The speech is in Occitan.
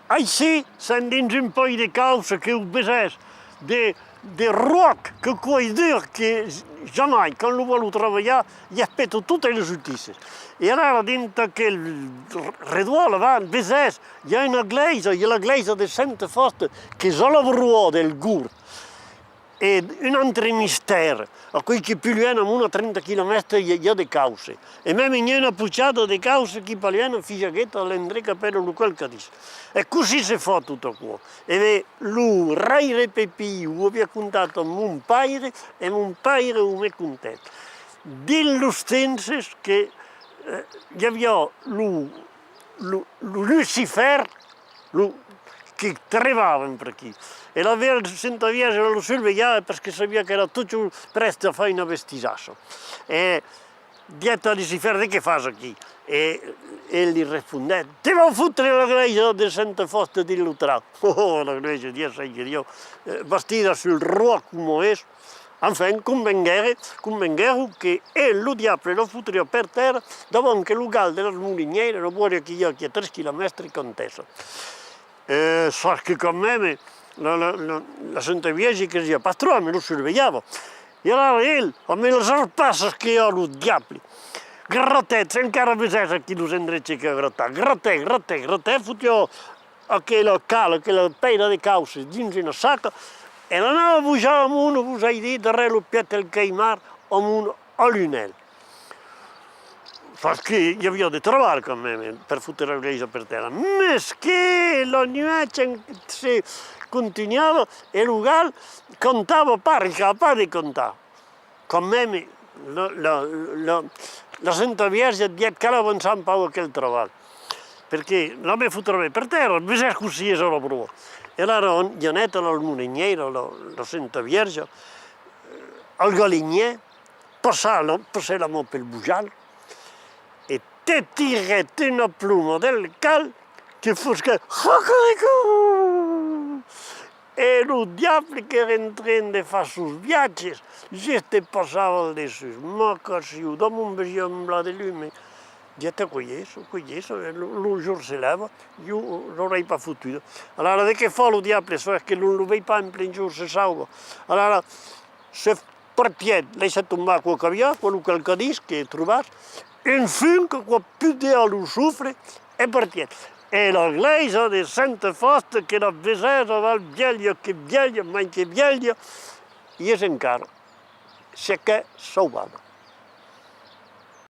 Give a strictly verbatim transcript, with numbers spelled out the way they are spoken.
Aicí sèm dins un país de causse que o vesètz de, de ròc, que quò es dur, que jamai, quand lo vòlon trabalhar, i espèta totes los utisses. E alara, dins aquel redòl, va, vesètz, i a una glèisa, i a la glèisa de Senta Fòsta, qu'es a la broa del Gor. E un autre mistèri, aquò's que pus luènh, amont a trenta quilomèstres, i a, i a de causse. E mème n'i a una pujada de causse qui pus luènh, a Fijagueta, a l'endrech qu'apèlan lo Calcadís. E cossí se fa tot aquò? E ben, lo raire Pepí o aviá contat a mon paire, e mon paire o me contèt. Dins los tempses que, eh, i aviá lo, lo, lo Lucifèr, lo, que trebavan per aquí. E la Senta Vièrja lo survelhava perque sabiá qu'èra totjorn prèste a far una bestisassa. E dièt a Lucifèr: «De qué fas aquí?» E el li respondèt: «Te vau fotre la glèisa de Senta Fòsta dins lo trap.» Oh, la glèisa, Dieu Seigneur, eh, bastida sul ròc coma es, Enfin, convenguère, convenguèron que el, lo diable, la fotriá per tèrra davant que lo gal de las Molinièiras, la bòria qui i a aquí a tres quilomèstres, cantèssa. E sòs que quand même, la, la, la, la Senta Vièrja que siá pas tròp, mès lo survelhava. E alara el, amb las arpassas que a lo diable, gratèt, encara vesètz aquí los endreches que gratèt, gratèt, gratèt, gratèt, fotiá aquela cala, aquela pèira de causse dins una saca, e l'anava bojar amont, vos ai dit, darrèr lo pièg del Caimar, amont a Lunèl. Parce que i aviá de trabalh quand même, eh, per fotre la glèisa per tèrra. Mès que la nuèch en-, se contunhava e lo gal cantava, pas, arrencava pas de cantar. Quand même, la, la, la, la Senta Vièrja dièt: «Cal avançar un pauc aquel trabalh, perque la me fotrà ben per tèrra, vesètz cossí es a la broa.» E alara i anèt a la Molinièira, la, la Senta Vièrja, eh, al galinièr, passèt la, passèt la man pel bojal, e te tirèt una ploma del cal que fosquèt cocoricó! E lo diable qu'èra en tren de far sos viatges, juste passava al dessús. Macassiu, damunt vesiá un blat de lume. Dièt: «Aquò es, aquò es, lo, lo jorn se lèva, ieu l'aurèi pas fotuda.» Alara, de qué fa lo diable? Çò es que l'òm lo vei pas en plen jorn, se sauva. Alara, se partièt, laissèt tombar aquò qu'aviá, aquò, lo Calcadís que trobatz, un fum que quò pudèt lo sofre, e partièt. E la glèisa de Senta Fòsta que la vesètz aval, vièlha que vièlha, mai que vièlha, i es encara, se qu'es sauvada.